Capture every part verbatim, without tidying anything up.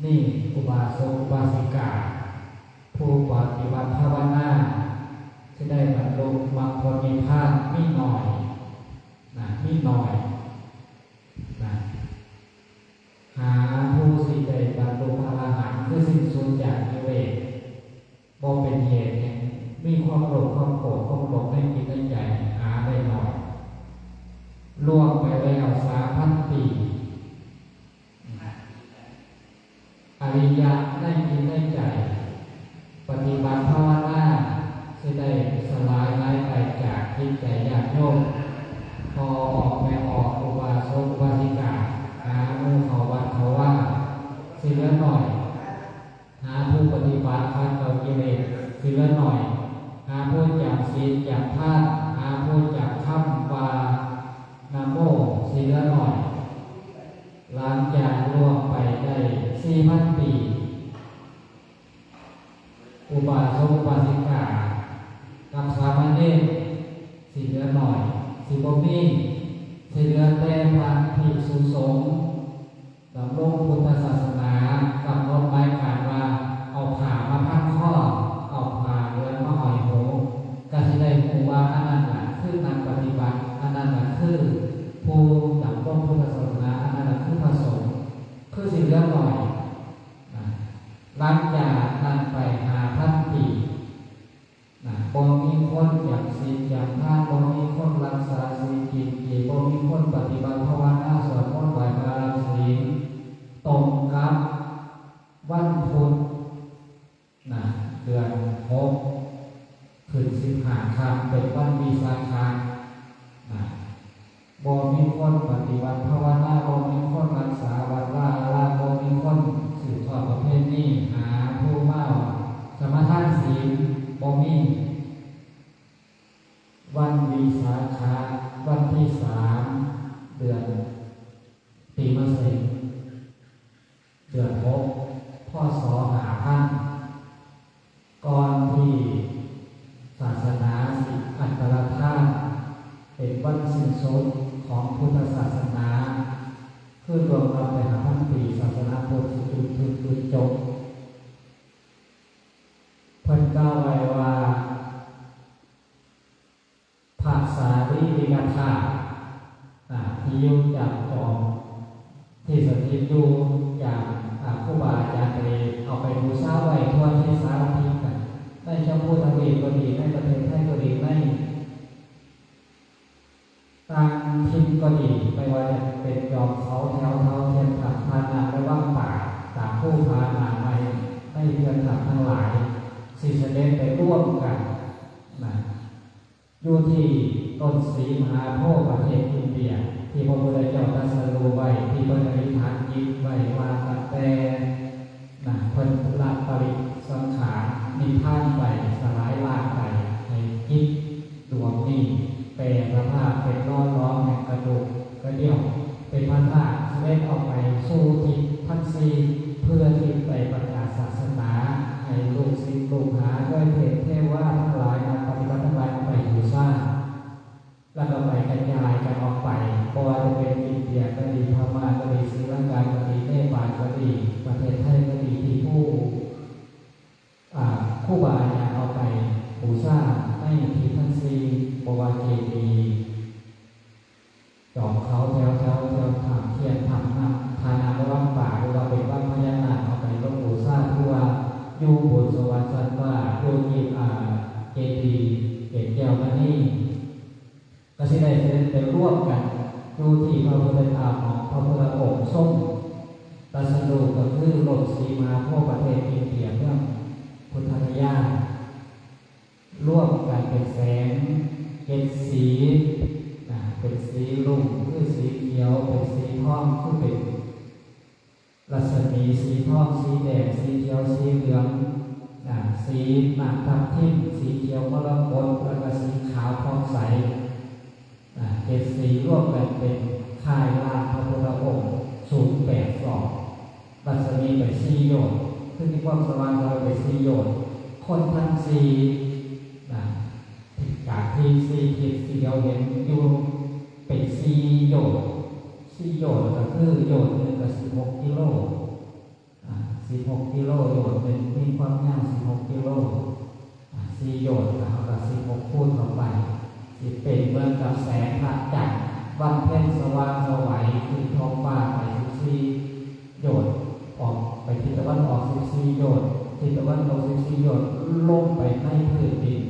นี่อุบาสกอุบาสิกา ผู้ปฏิบัติภาวนา สิได้บรรลุมรรคผลนิพพานมีน้อยนะมีน้อยนะหาผู้สิได้บรรลุพระอรหันต์คือสิ้นสุดจากกิเลสบ่เป็นเหตุแห่งมีความโลภความโกรธความหลงในจิตในใจหาได้น้อยล่วงไปแล้วสามพันปี อริยะในจิตในใจ ปฏิบัติภาวนาสิได้สลายหายไปจากจิตใจญาติโยมพอออกแม่ออกอุบาสกอุบาสิกาหาหมู่เขาวัดเขาว่าสิเหลือหน่อย หาผู้ปฏิบัติขัดเกลากิเลสสิเหลือหน่อย หาผู้จำศีลจำทานหาผู้จำคำว่านะโมสิเหลือหน่อย หลังจากล่วงไปได้สี่พันปี อุบาสกอุบาสิกากับสามเณรสิเหลือหน่อยสิบ่มีสิเหลือแต่พระภิกษุสงฆ์ดำรงพุทธศาสนากำหนดหมายการว่าเอาผ้ามาพันคอเอาผ้าเหลืองมาห้อยหูก็สิได้รู้ว่าอันนั้นน่ะคือนักปฏิบัติอันนั้นน่ะคือผู้ดำรงพุทธศาสนาอันนั้นน่ะคือพระสงฆ์ คือสิเหลือหน่อยนะหลังจากนั้นไปห้าพันปีนะบ่มีคนจำศีลจำทานบ่มีคนรักษาศีลกินเจบ่มีคนปฏิบัติภาวนาสวดมนต์ไหว้พระรับศีลตรงกับวันพุธ นะเดือนหกขึ้นสิบห้าค่ำเป็นวันวิสาขะนะบ่มีคนปฏิบัติภาวนาบ่มีคนรักษาวัดวาอารามบ่มีคนสืบทอดประเพณีหาผู้มาสมาทานศีลบ่มีวันวิสาขะวันที่สามเดือนปีมะเสง เดือนหก พ.ศ. ห้าพัน ก่อนที่ศาสนาสิอันตรธานเป็นวันสิ้นสุดของพุทธศาสนา คือล่วงลับไปห้าพันปีศาสนาพุทธสิจุดจุดจุดจบเพิ่นกล่าวไว้ว่า พระสารีริกธาตุอ่าที่อยู่จากจอมที่สถิตอยู่จากอ่าครูบาอาจารย์ก็ได้เอาไปบูชาไว้ทั่วที่สารทิศกันในชมพูทวีปก็ดีในประเทศไทยก็ดีในต่างถิ่นก็ดีไม่ว่าจะเป็นจอมเขาแถวเทาเทียนถังพานาและว่างป่าตามผู้พานาไม้ในเทียนถังทั้งหลายสิเสด็จไปร่วมกันนะ อยู่ที่ต้นสีมหาโพธิ์ประเทศอินเดีย ที่พระพุทธเจ้าตรัสรู้ไว้ที่เพิ่นอธิษฐานจิตไว้ว่าตั้งแต่นะเพิ่นละปริสังขารนิพพานไปสลายร่างไปให้จิตดวงนี้แปรสภาพเป็นล้อล้อมแห่งกระดูกกระเดี่ยว เป็นพระธาตุเสด็จออกไปสู่ทิศทั้งสี่เพื่อที่ไปประกาศศาสนาให้ลูกศิษย์ลูกหาด้วยเทพเทวาทั้งหลายนักปฏิบัติทั้งหลายเอาไปบูชาแล้วก็ไปกระจายกันออกไปเพราะว่าจะเป็นอินเดียก็ดีพม่าก็ดีศรีลังกาก็ดีเนปาลก็ดีประเทศไทยก็ดีที่ผู้ อ่าครูบาอาจารย์เอาไปบูชาในทิศทั้งสี่บ่ว่าเจดีย์จอมเขาแถวแถวแถวถ้ำเทียนถ้ำน้ำทานาและวังป่าหรือว่าเป็นวังพญานาคเอาไปลงบูชาทั่วอยู่บนสวรรค์ชั้นฟ้าอยู่ที่อ่าเจดีย์เกศแก้วมณี ก็สิได้เสด็จไปร่วมกันอยู่ที่พระพุทธธาตุของพระพุทธองค์ทรงตรัสรู้ก็คือโลกสีมหาโพธิ์ประเทศอินเดียเมืองพุทธคยาร่วมกันเป็นแสงเจ็ดสีนะเป็นสีลุ่งคือสีเขียวเป็นสีทองคือเป็น รัศมีสีทองสีแดงสีเขียวสีเหลืองอ่าสีน้ำทับทิมสีเขียวมรกตแล้วก็สีขาวผ่องใสอ่าเจ็ดสีรวมกันเป็นค่ายล่างพระพุทธองค์สูงแปดศอกรัศมีไปสี่โยชน์คือมีความสว่างลอยไปสี่โยชน์คนทั้งสี่นะจากที่สี่ทิศที่เดียวเห็นอยู่เป็นสี่โยชน์สี่โยชน์ก็คือโยชน์หนึ่งก็สิบหกกิโล อ่า สิบหกกิโล โยชน์หนึ่งมีความยาวสิบหกกิโล อ่า สี่โยชน์ แล้วเราก็สิบหกคูณเข้าไป สิเป็นเหมือนกับแสงพระจันทร์ วันเพ็ญสว่างไสว ขึ้นท้องฟ้าไปสิบสี่โยชน์ ออกไปทิศตะวันออกสิบสี่โยชน์ ทิศตะวันตกสิบสี่โยชน์ ลงไปในพื้นดิน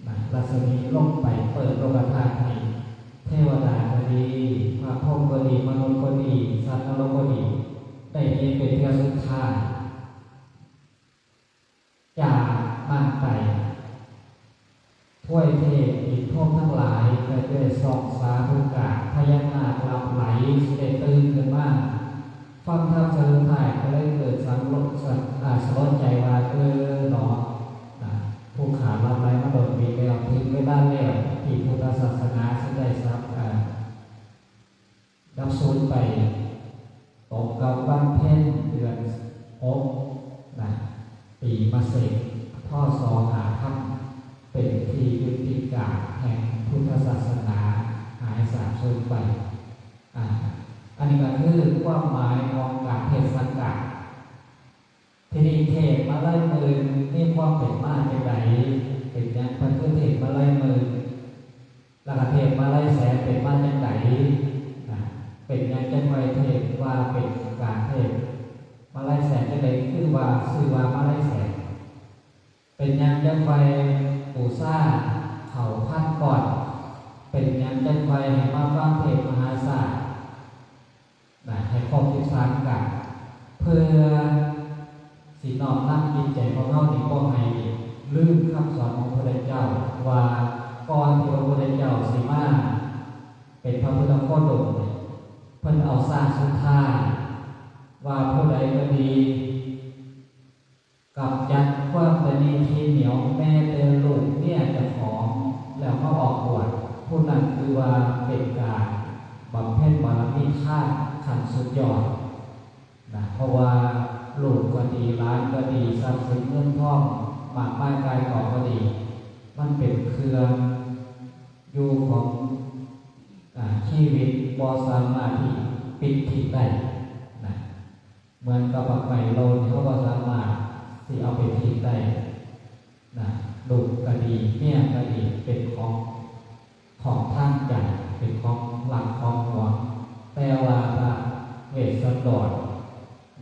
นะ รัศมีลงไปเปิดโลกธาตุให้เทวดาก็ดี พระพรหมก็ดี มนุษย์ก็ดี สัตว์นรกก็ดี ได้เห็นเป็นเทื่อสุดท้าย จากนั้นไป ทวยเทพอินทร์พรหมทั้งหลายก็ได้ส่องสาธุการ พญานาคหลับไหลสิได้ตื่นขึ้นมา ฟังธรรมเทื่อสุดท้ายก็เลยเกิดสังโล- สัง- อ่า สลดใจว่า เออเนาะ นะ ผู้ข้าหลับไหลมาโดนปีแล้ว ถึงเวลาแล้วที่พุทธศาสนาสิได้สับ- อ่า ดับสูญไป ตรงกับวันเพ็ญเดือนหก นะ ปีมะเสง พ.ศ. ห้าพัน เป็นที่ยุติการแห่งพุทธศาสนา หายสาบสูญไป อ่า อันนี้ก็คือความหมายของการเทศน์สังฆะ ทีนี้เทพมาลัยหมื่นมีความเป็นมาจังใด เป็นหยังเพิ่นคือเทพมาลัยหมื่น แล้วก็เทพมาลัยแสนเป็นมาจังใด นะ เป็นหยังจังไวเทพว่าเป็นการเทพมาลัยแสนจังใด คือว่าชื่อว่ามาลัยแสน เป็นหยังจังไวบูชาข้าวพันก้อน เป็นหยังจังไวให้มาฟังเทศน์มหาชาติ นะ ให้ครบสิบสามกัน เพื่อสิน้อมนำจิตใจของเฮานี่บ่ให้ลืมคำสอนของพระพุทธเจ้า ว่าก่อนที่พระพุทธเจ้าสิมาเป็นพระพุทธโคดมเนี่ย เพิ่นเอาชาติสุดท้าย ว่าผู้ใดก็ดี กำจัดความตะหนี่ทีเหนียวแม้แต่ลูกเมียเจ้าของ แล้วมาออกบวช ผู้นั้นคือว่าเป็นการบำเพ็ญบารมีทานขั้นสุดยอด นะ เพราะว่าลูกก็ดี หลานก็ดี ทรัพย์สินเงินทองมากมายกายกองก็ดี มันเป็นเครื่องอยู่ของ อ่า ชีวิต บ่สามารถที่ปิดทิ้งได้ นะ เหมือนกับบักไม้โลน เฮาบ่สามารถสิเอาไปทิ้งได้ นะ ลูกก็ดี เมียก็ดี เป็นของ ของทางใจ เป็นของรักของหวง แต่ว่าพระเวสสันดร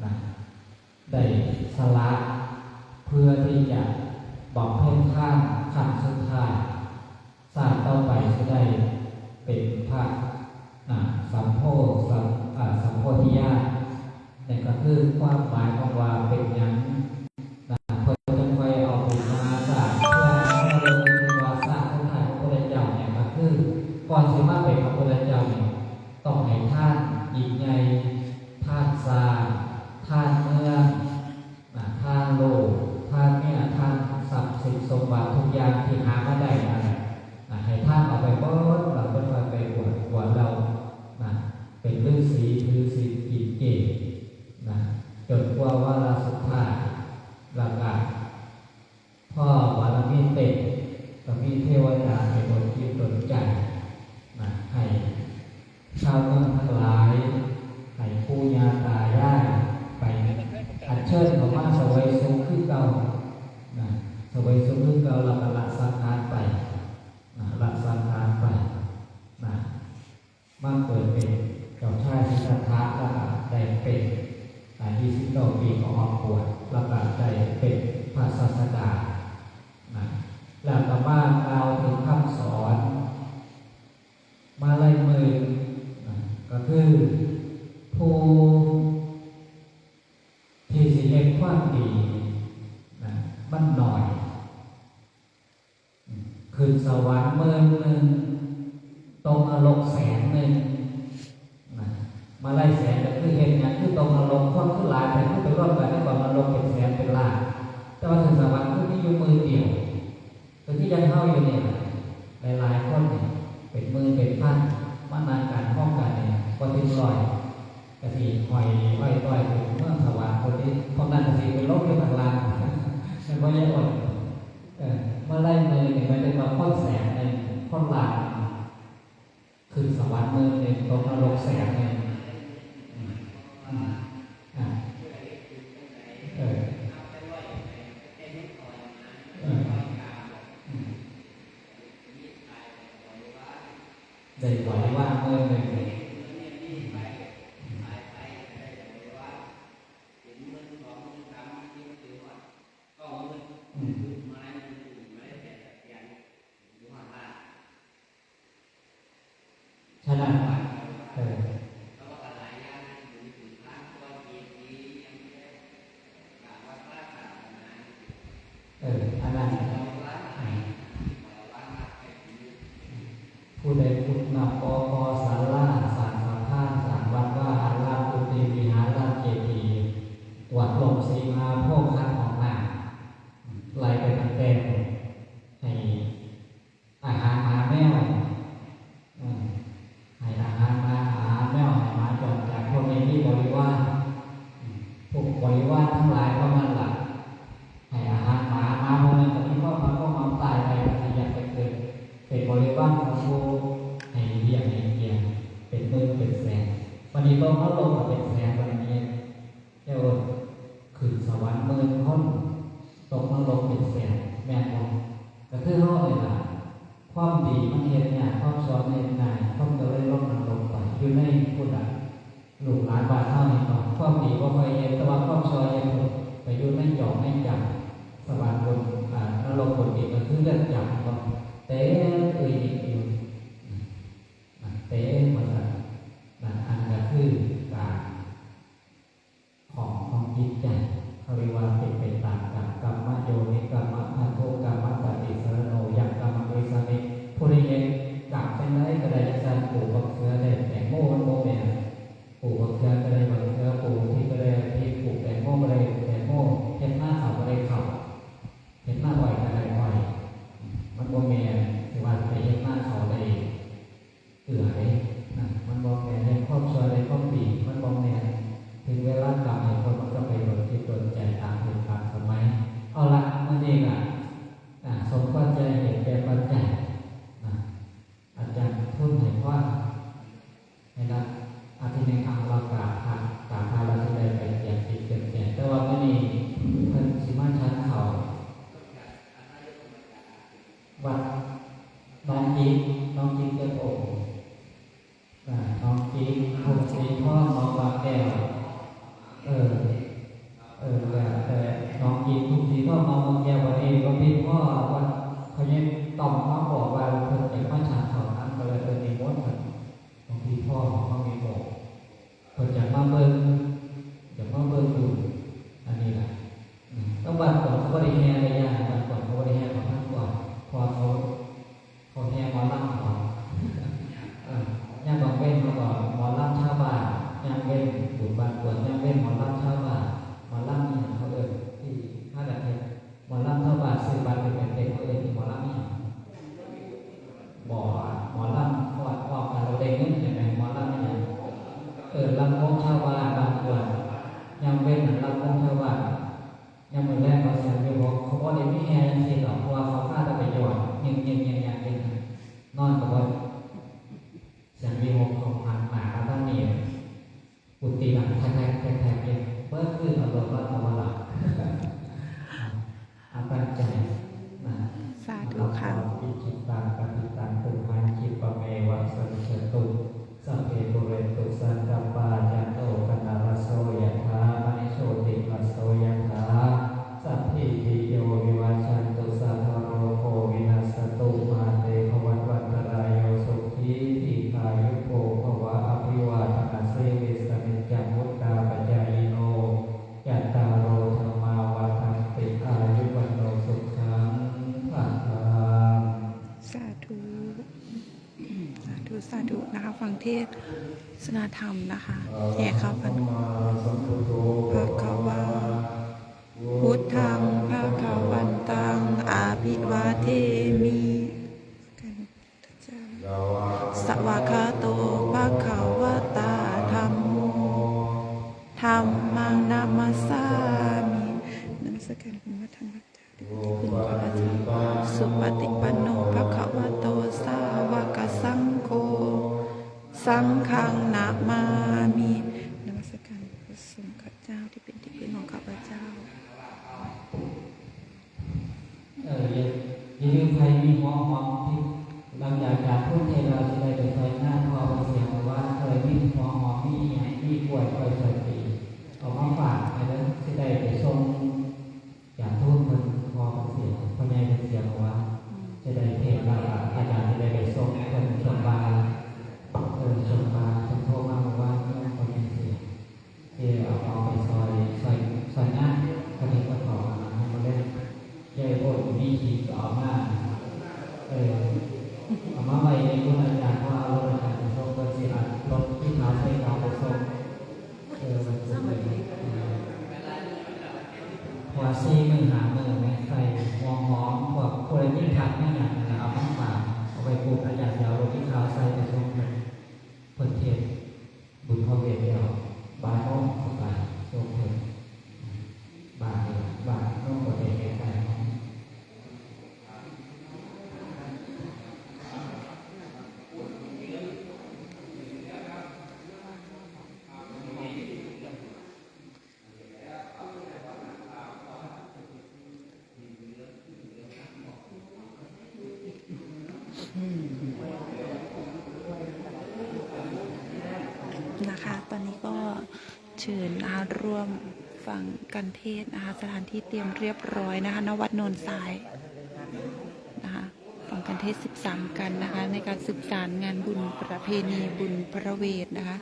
นะ ได้สละเพื่อที่จะบำเพ็ญทานขั้นสุดท้าย ชาติต่อไปสิได้เป็นพระ อ่า สัมโพ- สัม- อ่า สัมโพธิญาณ นี่ก็คือความหมายของว่าเป็นหยัง นะ เพิ่นจังค่อยเอาบุญมาสร้าง เพื่อให้เราเรียกว่าสร้างพระทัยของพระพุทธเจ้าเนี่ย ก็คือก่อนสิมาเป็นพระพุทธเจ้าเนี่ย ต้องให้ทานยิ่งใหญ่ ทานสร้าง ทานเมือง นะ ทานโลก ทานเมีย ทานทรัพย์สินสมบัติทุกอย่างที่หามาได้นั่นแหละ นะ ให้ทานเอาไปเบิด แล้วเพิ่นค่อยไปบวช บวชแล้ว นะ เป็นฤาษีถือศีลกินเจ นะ จนกว่าวาระสุดท้าย แล้วก็พอบารมีเต็ม ก็มีเทวดาให้ดลจิตดลใจ นะ ให้ชาวเมืองทั้งหลาย ให้ปู่ย่าตายายไปอัญเชิญเข้ามาเสวยสุขคือเก่า นะ เสวยสุขคือเก่า แล้วก็ละสังขารไป นะ ละสังขารไป นะ มาเกิดเป็นเจ้าชายสิทธัตถะ แล้วก็ได้เป็น อ่า ยี่สิบเก้าปีก็ออกบวช แล้วก็ได้เป็นพระศาสดา นะ แล้วก็มากล่าวถึงคำสอน มาลัยหมื่น นะ ก็คือผู้ที่สิเฮ็ดความดี นะ มันน้อย ขึ้นสวรรค์หมื่นหนึ่ง ตกนรกแสนหนึ่ง นะ มาลัยแสนก็คือเฮ็ดหยังคือตกนรก คนคือหลายแต่คือไปร่วมกันในกองนรกเป็นแสนเป็นล้าน แต่ว่าขึ้นสวรรค์คือมีอยู่หมื่นเดียว ก็คือยังเฮาอยู่เนี่ย หลายๆคนเนี่ย เป็นหมื่นเป็นพัน มานั่งกันพร้อมกันเนี่ย บ่ถึงร้อย ก็สิห้อยห้อยต้อยไปเมืองสวรรค์คนนี้ พวกนั้นก็สิไปลงอยู่ข้างล่าง มันบ่ได้อด เออ มาลัยหมื่นนี่หมายถึงว่าคนแสนหนึ่ง คนล้านหนึ่ง ขึ้นสวรรค์หมื่นหนึ่ง ตกนรกแสนหนึ่ง อืม อืม อ่า ได้บริวารหมื่นหนึ่ง ฉะนั้น เออ เออ อันนั้น ผู้ใดขุดน้ำบ่อ ก่อศาลา สร้างสะพาน สร้างวัดวาอาราม กุฏิวิหาร เจดีย์ กวาดลมสีมา โพธิ์ขันห้องน้ำ ไล่ไปตั้งแต่ ให้อาหารหมาแมว อืม ให้อาหารหมา อาหารแมว ให้หมาจรจัด พวกนี้มีบริวาร อืม พวกบริวารทั้งหลายพวกนั้นล่ะ ให้อาหารหมา หมาพวกนั้นก็มีความรัก ความมักตายไป ก็สิอยากไปเกิดเป็นบริวารของผู้ ให้เลี้ยงให้เกียรติ เป็นหมื่นเป็นแสน วันนี้ต้องเขาลงมาเป็นแสน วันนี้ เจ้าขึ้นสวรรค์หมื่นคน ตกนรกเป็นแสน แม่นบ่ ก็คือเฮานี่ล่ะ ความดีมันเฮ็ดยาก ความชั่วมันเฮ็ดง่าย คนก็เลยลงนรกไป อยู่ในพุทธะ ลูกหลานบ้านเฮานี่เนาะ ความดีบ่ค่อยเฮ็ด แต่ว่าความชั่วเฮ็ดหมด ไปอยู่ในจอกในจำ สวรรค์บน อ่า นรกบนดิน ก็คือเรือนจำเนาะ เต็มเอ้ยอยู่ นะ เต็มว่าซั่น นะ อันก็คือการของของจิตใจ เขาเรียกว่าเป็นไปตามกรรม กรรมโยนิ กรรมพันธุ กรรมปฏิสรโณ ยังกรรมังกริสสามิ ผู้ใดเฮ็ดกรรมจั่งใดก็ได้จั่งซั่น ปลูกบักเขือได้แตงโม มันบ่แม่น ปลูกบักเขือก็ได้บักเขือ ปลูกพริกก็ได้พริก ปลูกแตงโมก็ได้แตงโม เฮ็ดนาข้าวก็ได้ข้าว เฮ็ดนาอ้อยก็ได้อ้อย มันบ่แม่นสิว่าไปเฮ็ดนาข้าวได้ เอื้อเด้นะ มันบ่แม่นเฮ็ดความชั่วได้ความดี มันบ่แม่น ถึงเวลากรรมให้ผลมันก็ไปโดนจิตโดนใจตามเหตุตามสมัย เอาละ มื้อนี้ก็อ่า สมควรแก่เหตุแก่ปัจจัยนะ อาจารย์ทุนให้พร ให้ละ อาทิตย์หนึ่งครั้งเรากราบพระ กราบพระเราสิได้ไปเกียรติจิตเกียรติใจ แต่ว่ามื้อนี้เพิ่นสิมาฉันข้าว วัดหนองจิก หนองจิกเจ้าโอ่ง อ่า หนองจิก ทุ่งสีทอง หนองบางแก้ว เออ เออ แล้วแต่หนองจิก ทุ่งสีทอง หนองบางแก้ว วันนี้ก็มีพ่อวัดพระเยซูต้องมาบอกว่าเพิ่นจะมาฉันข้าวนำ ก็เลยเพิ่นนิมนต์กัน หลวงพี่พ่อเขามีบอก เพิ่นอยากมาเบิ่ง อยากมาเบิ่งบุญ อันนี้ล่ะ อืม แล้วบ้านก่อนเขาบ่ได้แห่ได้ย่า บ้านก่อนเขาบ่ได้แห่เขาทั้งก่อน เพราะว่าเขา เขาแห่หมอลำเขา เออ ยามกลางเว็นเขาก็หมอลำชาวบ้าน ยามเว็นบุญบ้านกวด ยามเว็นหมอลำชาวบ้าน หมอลำนี่เขาเอิ้นที่ห้าดัดเฮ็ด หมอลำชาวบ้านซื้อบัตรไปเป็นเต็มเขาเอิ้นหมอลำนี่ บ่ หมอลำฟอดออกกันเราได้เงินใช่ไหม หมอลำนี่ เออ ลำวงชาวบ้านบ้านกวด ยามเว็นน่ะ ลำวงชาวบ้าน ยามมื้อแลงเขาเสียงวิหก เขาบ่ได้มีแห่จังซี่ดอก เพราะว่าเขาพาแต่ไปยอด เงียบๆๆๆ นอนก็บ่ เสียงวิหกเขาหันหน้ามาทางนี้ กุฏิหลังแทกๆๆๆ เบิดคืนเอารถมาเอามาหลับ เอาตั้งใจนะ สาธุค่ะ อิจิตังปฏิตังตุมหังคิปะเมวะสมิจฉตุ สัพเพปุเรนตุสังกัปปา จันโทปนรสโสยะถา มณิโชติรสโสยะถา สัพพีติโยวิวัชชันตุ สัพพะโรโควินัสสตุ มาเตภวัตวันตรายโย สุขีทีฆายุโกภวะ อภิวาทนาสีลิสสะนิจจังวุฑฒาปจายิโน จัตตาโรธัมมาวัฑฒันติ อายุวัณโณสุขังพลัง สาธุ สาธุ สาธุนะคะ ฟังเทศน์สนาธรรมนะคะ แห่ข้าวพรรษา ภะคะวา พุทธัง ภะคะวันตัง อะภิวาเทมิ สวากขาโต ภะคะวะตา ธัมโม ธัมมัง นะมัสสามิ นมัสการคุณพระธรรม คุณพระอาจารย์ สุปฏิปันโน ภะคะวะโต สาวกสังโฆ สังฆัง นะมามิ นมัสการพระสงฆ์ข้าเจ้าที่เป็นที่พึ่งของข้าพเจ้า เออ อย่า อย่าลืมใครมีหัวหอมที่หลังจากจากพุทธเทศน์แล้วสิได้ไปใส่ งานพ่อเพิ่นเสียเมื่อวาน เคยมีหัวหอม มีอิหยัง มีกล้วย กล้วยซอยปี เอามาฝากให้เด้อ สิได้ไปส่ง อยากทูลเพิ่น พ่อเพิ่นเสีย พ่อใหญ่เพิ่นเสียเมื่อวาน จะได้เทศน์แล้วก็อาจารย์จะได้ไปส่งเพิ่นช่วงบ่าย เออ ช่วงบ่าย เพิ่นโทรมาเมื่อวาน พ่อใหญ่เสีย เออ เอาของไปซอย ซอย ซอยงาน กระถิ่นกระถางนะ ให้มาเล่น ยายโบดมีขีดก็เอามา เออ เอามาไว้ในคุณอาจารย์ เพราะเอารถอาจารย์ไปส่ง เพิ่นสิอัดรถที่เขาใส่เขาไปส่ง เออ มันจะมี เออ เพราะว่าสี่มื้อห้ามื้อแม่ใส่หัวหอม พวกผู้ใดมีผักมีหยังนั่นน่ะ เอามาฝาก เอาไปปลูก อาจารย์จะเอารถที่เขาใส่ไปส่งเพิ่น เพิ่นเทศน์บุญพระเวทแล้ว บ่ายโมงก็ไปส่งเพิ่น บ่าย บ่ายโมงก็ไปเฮ็ดบ่ายโมง นะคะ ตอนนี้ก็เชิญนะคะร่วมฟังกันเทศน์นะคะ สถานที่เตรียมเรียบร้อยนะคะ ณ วัดโนนทรายนะคะ ฟังกันเทศน์สิบสามกันนะคะ ในการสืบสานงานบุญประเพณีบุญพระเวทนะคะ